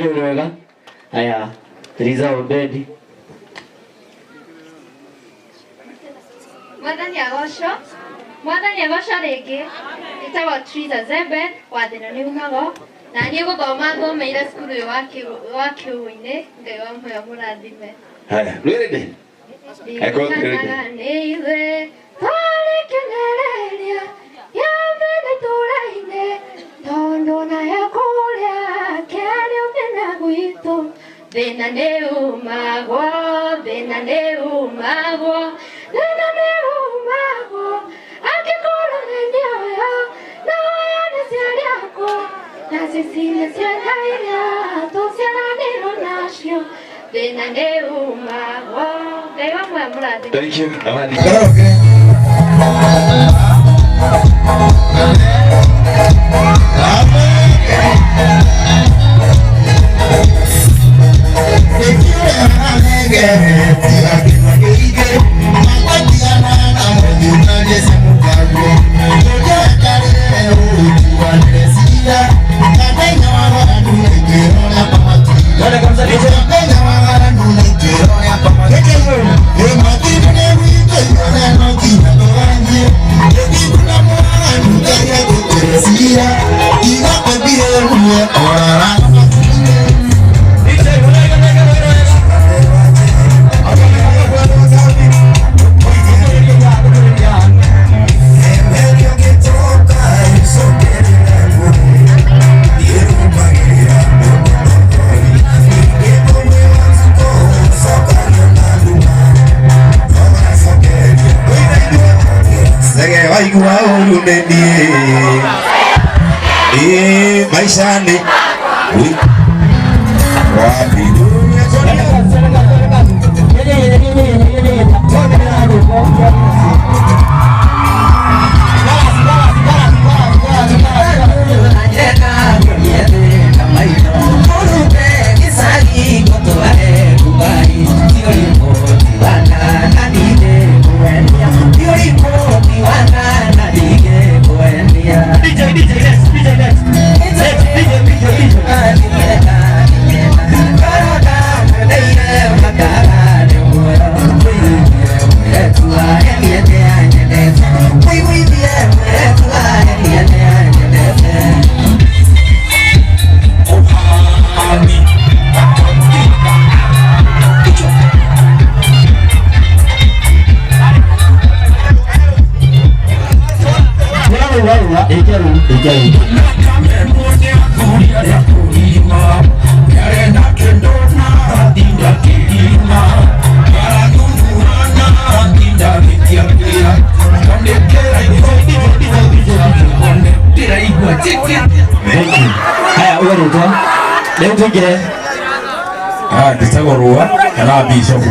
you wega. Haya, Teresa Obedi. Mwathani agocwo. Mwathani agocwo rĩngĩ. Ĩtagwo Triza Zeben wa thĩna nĩ umago na niĩ gũthoma thomeire cukuru ũyũ wa Kĩũgũ-inĩ. Ngai wa muoyo mũrathime. Haya, rwĩrĩ. Eko Ndirikanaga nĩ ithuĩ twarĩ kĩonereria kĩa mbere itũũra-inĩ tondũ nayo kũrĩa kĩario thĩna gwitũ thĩna nĩ umagwo thĩna nĩ umagwo thĩna nĩ umagwo angĩkorwo nĩ nĩoyo no oyo nĩ ciari akwa na cici nĩ ciana iria tũciaranĩirwo nacio thĩna nĩ umagwo. Ngai wa muoyo mũrathime. Thank you. Amani. Sege waigua ũru nĩ niĩ ĩĩ maica nĩ wapi. DJ, DJ, next, DJ, next. Next, DJ, DJ, DJ. Thank you. Haya, uwe rĩtwa. Rĩu tũingĩre. Ah, njĩtagwo Rũa kana Bishop.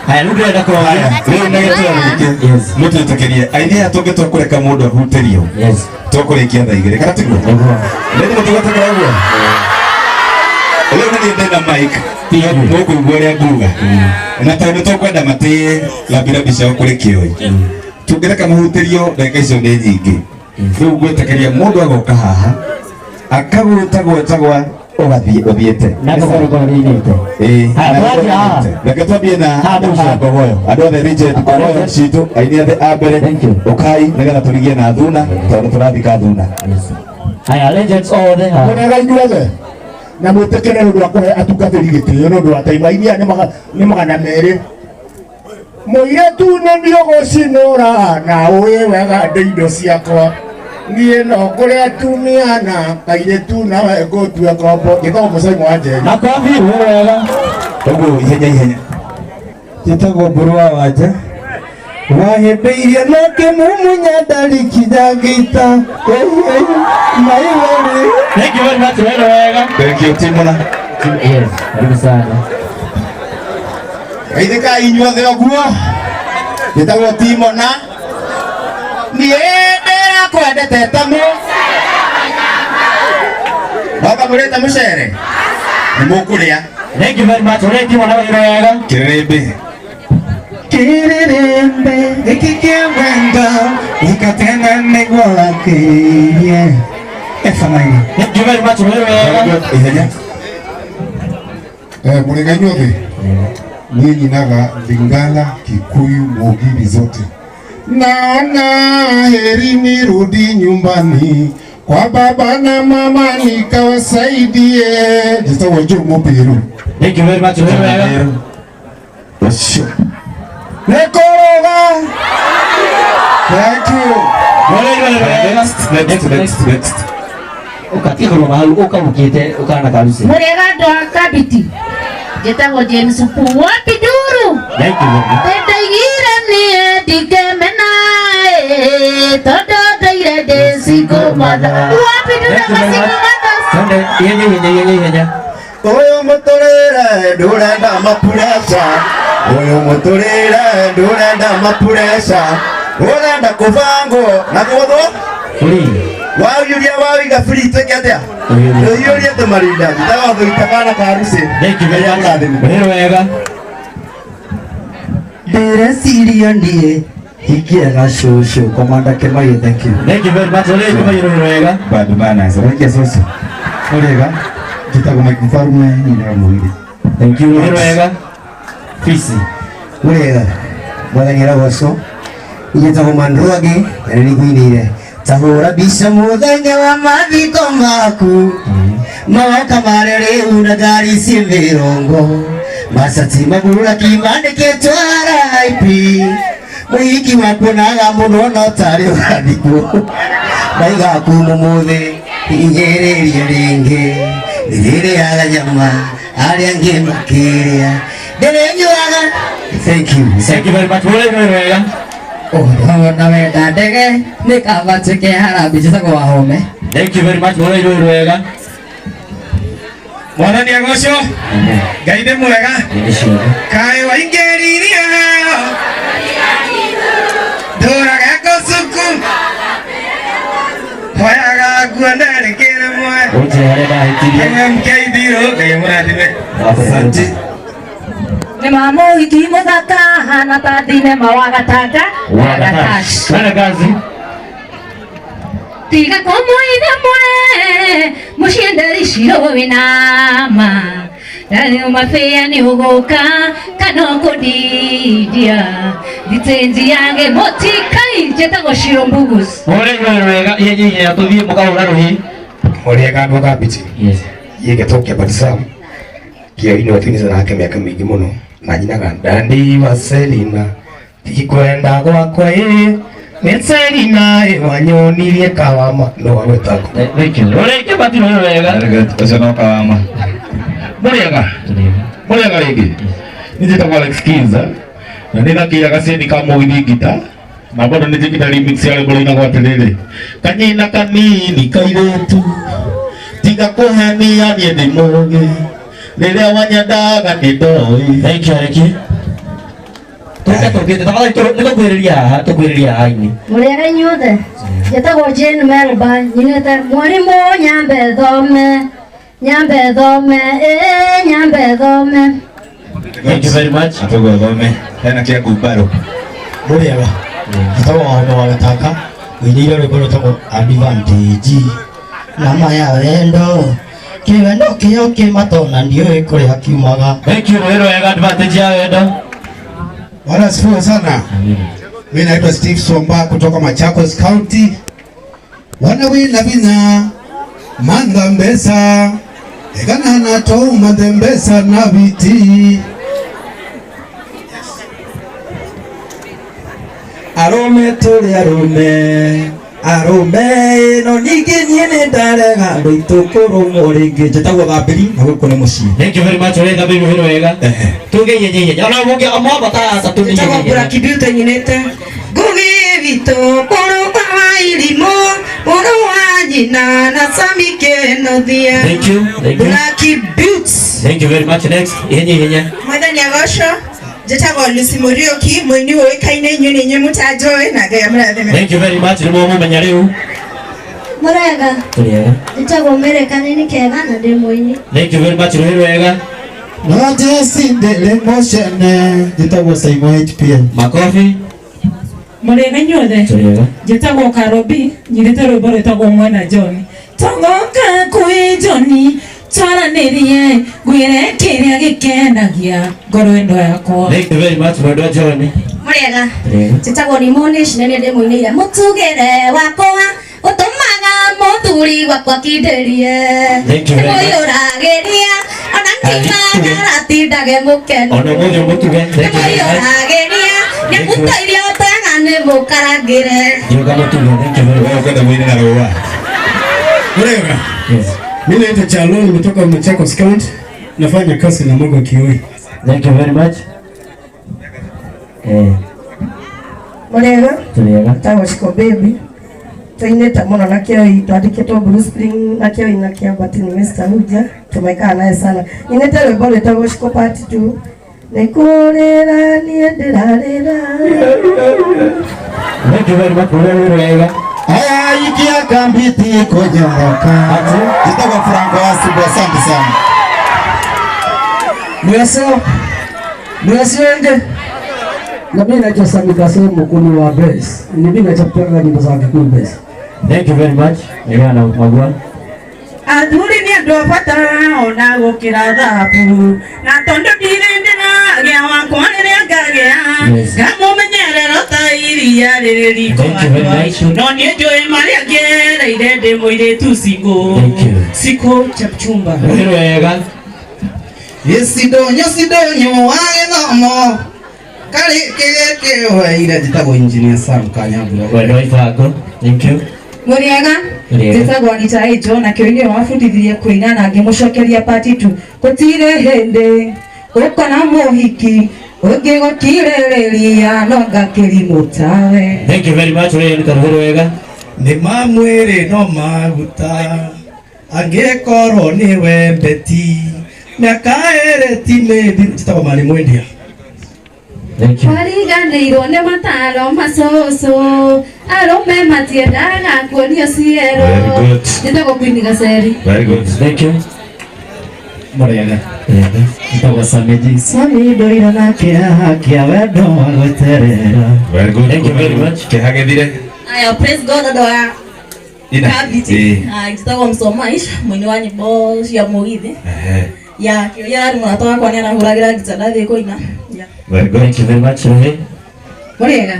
Haya, rĩu ndĩrenda kũroria. Rĩu na gĩtĩo gĩkĩ Yes. mũtwĩtĩkĩrie aini aya tũngĩtua kũreka mũndũ ahutĩrio Yes. tũkũrĩkia thaa igĩrĩ kana tiguo? Nĩguo. Rĩu mũtigwĩtĩkĩra ũguo? Rĩu nĩ niĩ ndĩna mic mũkũigua ũrĩa nguga na tondũ tũkwenda matĩe rambirambi ciao kũrĩ kĩoi tũngĩreka mahutĩrio ndagĩka icio nĩ nyingĩ rĩu ngwĩtĩkĩria mũndũ agoka haha akagwĩtagwetagwa ũgathiĩ ũthiĩte. Na tũkorwo rĩinĩte. Ĩĩ. Haya, twambie haha. Reke twambie na Haha Bishop. Ngogoyo. Andũ othe Richard Ngogoyo citũ aini othe a mbere. Thank you. Ũkai nĩgetha tũrigie na thuna tondũ tũrathika thuna. Yes. Haya, legends othe haha. Mũrega inyuothe na mwĩtĩkĩre nĩ ũndũ wa kũhe atungatĩri gĩtĩo nĩ ũndũ wa taima iria nĩ 200. Mũirĩtu nĩ niũgũcinũra na ũĩ wega ndĩ indo ciakwa niĩ no kũrĩ atumia na kairĩtu nawe ngũtue ngombo. Njĩtagwo Mũcaimo wa Njeri. Makofi, uwe wega. Ũguo ihenya ihenya. Njĩtagwo Mbũrũ wa Wanja wahĩmbĩirie na kĩmumunya ndarikinya ngĩita maiwerĩ. Thank you very much, uwe wega. Thank you Timona. Yes, karibu sana. Geithĩkai inyuothe ũguo njĩtagwo Timona niĩ ndĩrakwendete ta mũ nokamũrĩte mũcere nĩ mũkũrĩa. Thank you very much, uwe Timona uwe wega. Kĩrĩmbĩ. Kĩrĩrĩmbĩ gĩkĩ kĩa wendo gĩkatena nĩguo wakĩirie. Efanaini. Thank you very much, uwe wega. Ihenya. Mũrĩga inyuothe niĩ nyinaga Lingala, Kikuyu, Mugithi zote. Naona heri nirudi nyumbani kwa baba na mama nikawasaidie. Njĩtagwo Joe Mũpĩru. Thank you very much. Rũĩ rwega. Ũcio. Nĩkũrũga. Thank you. Next, next, next, next. Ũkatiga kũrũgama hau ũkamũkĩte ũkana karuci. Mũrĩega andũ a Kabiti. Njĩtagwo James Wapi Nduru. Thank you very much. Nĩndaigire niĩ ndingĩmena ĩ, tondũ ndaire ndĩ single mother. Wapi Nduru Thank you ma very single much. mothers. Twende ihenya ihenya ihenya ihenya. Ũyũ mũtũrĩre ndũrenda mapureca, ũyũ mũtũrĩre ndũrenda mapureca, ũrenda kũbangwo na gũthwo Free. waiyũria wawiga free twĩke atĩa? Tũiyũrie tũmarinda njĩtagwo Thuita kana ka Rusi. Thank you very much. Rũĩ rwega. Ndĩreciria niĩ hingie gacũcũ Commander Kĩmaiyo, thank you. Thank you very much. Rũĩ Kĩmaiyo rũĩ rwega. Bad manners. Ũraikia cũcũ. Mũrĩega, njĩtagwo Mike Mfarume, nyinaga Mũgithi. Thank you. Rũĩ rwega. Fisi. Mũrĩega, mwathani arogocwo. Njĩtagwo Mandruagi na nĩ ngũinĩire ta hũra mbica mũthenya wa mathiko maku magoka marĩa rĩu na ngari ciĩ mĩrongo macati maburaki mandĩkĩtwo RIP mũhiki wakuonaga mũno no tarĩ ũrathikwo ndaiga kuma ũmũthĩ hinyĩrĩrie rĩngĩ nĩrĩrĩaga nyama arĩa angĩ makĩrĩa ndĩrĩnyuaga. Thank you. Thank you very much. Rũĩ rwega. Ũhoro wenda ndege nĩ kaba tuĩke harambee njĩtagwo Wahome. Thank you very much. Rũĩ rwega. Mwathani agocwo. Ngai nĩ mwega. Kaĩ waingĩririe heo ndũraga ngũcuku hoyaga nguone rĩngĩ rĩmwe. Ũnjĩre harĩa ndahĩtirie. MMK Thirũ, Ngai amũrathime. Asante. Nĩ mamũhiki mũthaka hana ta thinema wa gatanga wa gatash. Twende kazi. Tiga kũmũitha mwe mũcienderi ciro wĩna ma Rĩu mabĩa nĩ ũgũka kana ũkũndidia thitĩnji yage mũtikai njĩtagwo Shiro Mbugus. Rũĩ rwega ihenya ihenya tũthiĩ mũkahũra rũhĩ. Mũrĩega andũ a Kambiti. Yes. Yĩgetwo Kĩambati Sam. Kĩo-inĩ watunĩte nake mĩaka mĩingĩ mũno na nyinaga ndandi wa Selina tikwenda gwakwa ĩ nĩ Selina ĩ wanyonirie kawama no wagwĩtako. Thank you. Rũĩ Kĩambati rũĩ rwega. Very good. Ũcio no kawama. Mũrĩega. Mũrĩega rĩngĩ. Niĩ njĩtagwo Alex Kinza na nĩ thakĩire gaceni ka mũgithi ngita na bado nĩ njĩkĩte remix ya rwĩmbo rũinagwo atĩrĩrĩ kanyina kanini kairĩtu tiga kũhenia niĩ ndĩ mũgĩ rĩrĩa wanyendaga nĩ ndoĩ. Thank you Aleki. Tũke tũkĩte tafadhali nĩ tũkwĩrĩria haha tũkwĩrĩria haha ini. Mũrĩega inyuothe. Njĩtagwo Jane Melba nyinĩte mwarimũ nyambe thome nyambe thome ĩ nyambe thome. Thank you very much. Atũgwo thome. Hena kĩa ngumbarũ. Mũrĩega, njĩtagwo Wahome wa Gataka ũinĩire rwĩmbo rwĩtagwo Advantage nama ya wendo kĩwendo kĩo kĩmatona ndiũĩ kũrĩa kiumaga. Thank you rũĩ rwega advantage ya wendo. Bwana asifiwe sana. Mimi naitwa Steve Somba kutoka Machakos County. Wana wina vina manda mbesa egana na to mbesa na viti. Arũme tũrĩ arũme arũme ĩno ningĩ niĩ nĩ ndarega andũ aitũ kũrũmwo rĩngĩ. Njĩtagwo Thambĩri na gũkũ nĩ mũciĩ. Thank you very much rũĩ Thambĩri rũĩ rwega. Tuge ihenya ihenya. Ona mũngĩ mwambata aca tũthiĩ Njĩtagwo ihenya. Black Beauty nyinĩte Ngugi witũ mũrũ wa irimũ mũrũ wa nyina na Sami Kĩnuthia. Thank you. Thank you. Black Beauty. Thank you very much. Next. Ihenya ihenya. Mwathani agocwo. Njĩtagwo Lucy Mũriũki mũini ũĩkaine inyuĩ nĩ inyuĩ mũtanjũĩ na Ngai amũrathime. Thank you very much. Nĩ mwamũmenya rĩu. Mũrĩega. Tũrĩega. Njĩtagwo Mary Kanini Kega na ndĩ mũini. Thank you very much. Rũĩ rwega. No Jesse ndĩrĩ mũcene njĩtagwo Simon HPM. Makofi. Mũrĩega inyuothe. Tũrĩega. Njĩtagwo Karobi nyinĩte rwĩmbo rwĩtagwo Mwana John. Tongoka kwĩ John twaranĩrie ngwĩre kĩrĩa Kĩrĩa gĩkenagia ngoro ĩno yakwa. Thank you very much mwendwa John. Mũrĩega. Tũrĩega. Njĩtagwo nĩ Monish na nĩ ndĩmũinĩire mũtugĩre wakwa ũtũmaga mũthuri wakwa kindĩrie. Thank you very much. Nĩmũiyũragĩria ona ngima ngaratindage mũkenu. Ona mũthĩ mũtuge. Thank you very much. Nĩmũiyũragĩria nĩmũta irio twega nĩmũkarangĩre. Njoka mũtuge. Thank you very much. Wewe kwenda mwine na rũa. Murega. Yes. Mimi naitwa Chalo, nimetoka Machakos County. Nafanya kazi na Mogo Kioi. Thank you very much. Eh, Mũrĩega. tũrĩega. Tagwo Shiko Baby. Tũinĩte mũno na Kĩoi, twandĩkĩtwo Blue Spring na Kĩoi na Kĩambati nĩ Mr. Huja, tumaikaa naye sana. Nyinĩte rwĩmbo rwĩtagwo Shiko Part 2. Nĩ kũrĩra niĩ ndĩrarĩra. Thank you very much. Mũrĩega. Aya ikia kambiti konyoroka. Njĩtagwo Franco Asibu, asante sana. Mweseo. Mweseo ende. Na mimi naitwa Sami Kasemo mkuu wa bass. Ni mimi nachapanga nyimbo za Kikuyu bass. Thank you very much. Nĩgana na magua. Athuri nĩ andũ a bata ona gũkĩra thahabu na tondũ ndirĩ ndĩragĩa wakwa rĩrĩa ngagĩa Yes. ngamũmenyerera ta iria rĩrĩ riko Thank you very much. no niĩ njũĩ marĩa ngereire ndĩ mũirĩtu single. Thank you. Siko Chepchumba. Nĩ wega. Gĩcidonyo cidonyo wa gĩthomo karĩ kĩgĩkĩweire njĩtagwo Engineer Sam Kanyambura. Wendwa Ibango. Thank you. Mũrĩega. Mũrĩega. Njĩtagwo Anita Angel na kĩo nĩwe wabundithirie kũina na ngĩmũcokeria part 2. Gũtirĩ hĩndĩ ũkona mũhiki ũngĩgũkirĩrĩria no ngakĩrimũ tawe. Thank you very much. Ũrĩa nĩ karũhĩ wega. Nĩ mamwĩrĩ no maguta angĩkorwo nĩ wembeti mĩaka ĩrĩ ti mĩthiru njĩtagwo Mani Mwendia. Thank you. Wariganĩirwo nĩ mataro macũcũ arũme matiendaga kuonio ciero. Very good. Njĩtagwo Queen Gaceri. Very good. Thank you. Mũrĩega. Njĩtagwo Samiji. Sami ndoira na kĩeha kĩa wendo wa gweterera. Very good. Thank you very much. Kĩeha gĩthire. Aya, praise God andũ a Ina. Kambiti. Ĩĩ. Ah, njĩtagwo Msomaish, mũini wa nyĩmbo cia mũgithi. Ehe. Ya, kĩũria ararĩ mũrata wakwa nĩ arahũragĩra ngita ndathiĩ kũina. Ya. Very good. Thank you very much. Rũhĩ. Mũrĩega.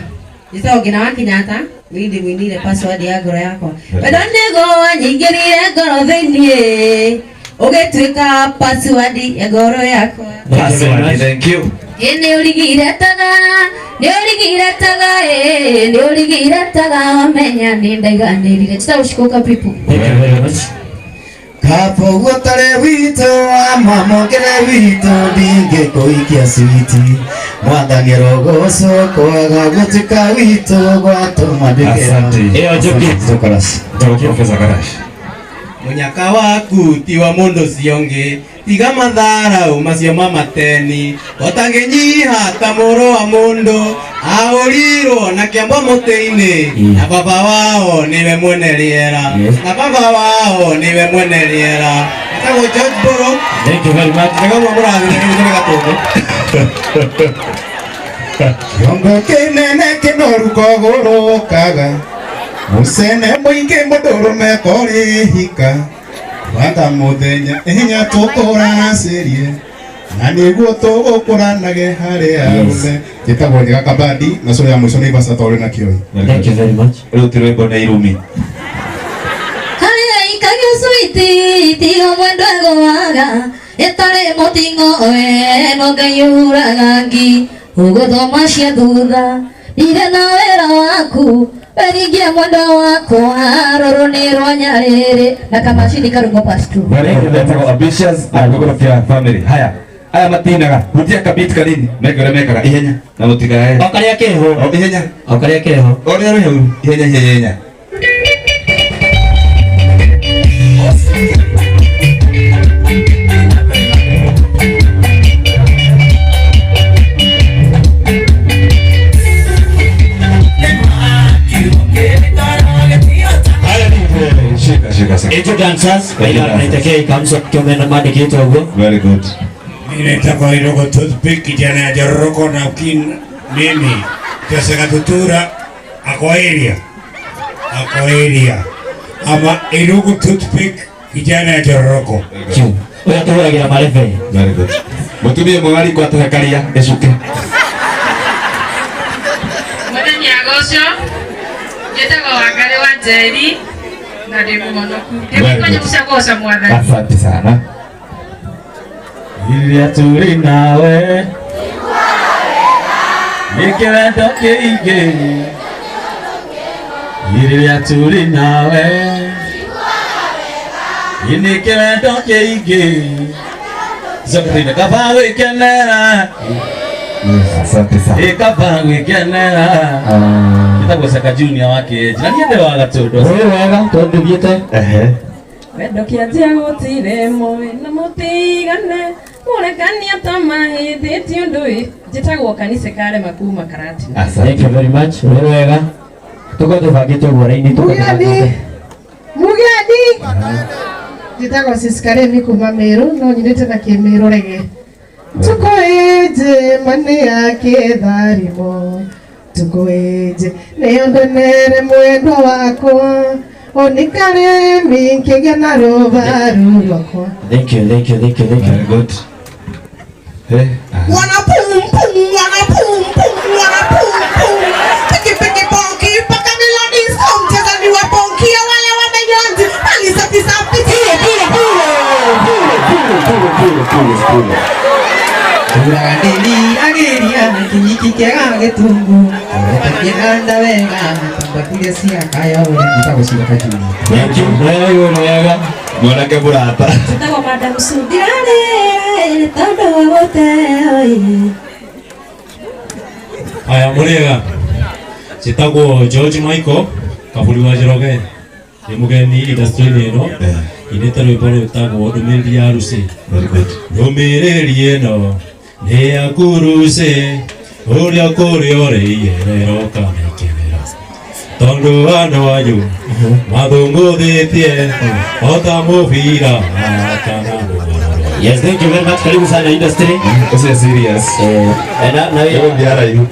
Njĩtagwo Ngina wa Kenyatta, niĩ ndĩmũinĩire password ya ngoro yakwa. Wendo nĩguo wanyingĩrire ngoro thĩiniĩ ũgĩtuĩka password ya ngoro yakwa. Password, thank you. Ĩ nĩ ũrigire taga nĩ ũrigire taga ĩ nĩ ũrigire taga wamenya nĩ ndaiganĩrire. Njĩtagwo Shikoka people. Thank you very much. Kapoguo tarĩ witũ wa mamũkĩre witũ ndingĩkũikia switi mwathani rũgũcũ kwaga gũtuĩka witũ gwatũma ndĩkĩra. Asante. Ĩyo Njoki. Njokaras. Njĩtagwo Professor Karash. Mũnyaka waku ti wa mũndũ ũcio ũngĩ tiga matharau macio ma mateni ũtangĩnyiha ta mũrũ wa mũndũ ahũrirwo na kĩambo mũtĩ-inĩ na baba wao nĩwe mwene rĩera na baba wao nĩwe mwene rĩera. Etagwo George Boro. Thank you very much. Njega mũrathime nĩ Gatũndũ. Kĩongo kĩnene kĩnoru kogũrũkaga mũcene mũingĩ mũndũrũme korĩhika banga mũthenya hinya tũkũracĩrie na nĩguo tũgũkũranage harĩ arũme. Njĩtagwo Njega Kabadi na cũrũ ya mũico nĩ Ivasa Tore na Kĩoi. Thank you very much. Rĩu ti rwĩmbo nĩ irumi. Harĩa ikagio switi tigo mwendwa egũaga ĩtarĩ mũting'o we no Ngai ũhuraga ngi ũgũthoma cia thutha ndirĩ na wĩra waku weringie mwendwa wakwa rũrũ nĩ rwa nyarĩrĩ na kamacini karugwo part 2. Very good. Njĩtagwo Ambitious na Gũgũrũ kĩa family. Haya. Aya matinaga. Hutia kabit kanini. Meke ũrĩa mekaga ihenya na mũtigae. O karĩa keho. O ihenya. O karĩa keho. O rĩa rũheu. Ihenya ihenya ihenya. Shika shika shika. Angel dancers, aina naitekea ikamso kiomena mandĩkĩtwo ũguo. Very good. Mimi naitwa Irogo Toothpick, kijana ya Joroko na ukin mimi Jose Gatutura ako area. Ako area. Ama Irogo Toothpick, kijana ya Joroko. Ũrĩa tũhũragĩra marebe. Very good. Mutumia mwe wariko atuhe karia icuke. Mwathani agocwo, njĩtagwo Wangari wa Njeri na ndĩ mũhonoku. Ndĩ mũiko nyamũ cia kũgoca Mwathani. Asante sana. Iria tũrĩ nawe nĩ kĩwendo kĩingĩ Iria tũrĩ nawe nĩ kĩwendo kĩingĩ Coka kaba gwĩkenera. Asante sana. Ĩ kaba gwĩkenera. Njĩtagwo Saka Junior wa Kĩenji na niĩ ndĩ wa Gatũndũ. Wĩ wega tondũ thiĩte. Ehe. Wendo kĩanjia gũtirĩ mũĩ na mũtigane mũrekania ta mahĩtĩtie ũndũ ĩ njĩtagwo Kanitha Karema kuma Karatina. Thank you very much. Wĩ wega. Tũkorwo tũbangĩte ũguo raini Mugeni Mugeni njĩtagwo Siskaremi kuma Meru no nyinĩte na Kĩmĩrũ rege tukuĩnje mani ya kĩtharimo tukuĩnje nĩyo ndonere mwendwa wakwa onikaremi nkĩgĩa na rũbaru rwakwa. Thank you, thank you, thank you, thank you. Very good. Eh. Wana pum pum, wana pum pum, wana pum pum. Piki piki ponki, paka melodi song, cheza ni wa ponki, wale wamenyonzi, mali safi safi. Pulo pulo pulo pulo pulo pulo pulo. Uraganĩri agĩria kĩnyiki kĩega gĩtungu kĩhanda wega tambatirie ciakaya ũrĩa njĩtagwo Cira Junior. Thank you. Wega wega. Mwanake mũrata. Njĩtagwo Madam Sue ndirarĩra tondũ wa gũteo ĩ. Aya mũrĩega, njĩtagwo George Michael Kaburi wa Njoroge, ndĩ mũgeni industry-inĩ ĩno, inĩte rwĩmbo rwĩtagwo ndũmĩrĩri ya Lucy. Ndũmĩrĩri ĩno nĩ yaku Lucy, ũrĩa kũrĩ ũrĩiyerera ũkamĩkenera tondũ andũ anyu mathũngũthĩtie o ta mũbira kana mũgororo. Yes, thank you very much. Karibu sana industry. Usiye serious. Eh, na na Wewe ndiaraihu.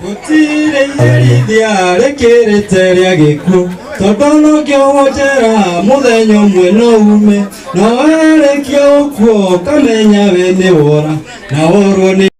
Gũtirĩ iherithia rĩkĩrĩte rĩa gĩkuũ tondũ nokĩohwo njera mũthenya ũmwe no ume na warĩkia gũkua ũkamenya we nĩ wora na worwo nĩ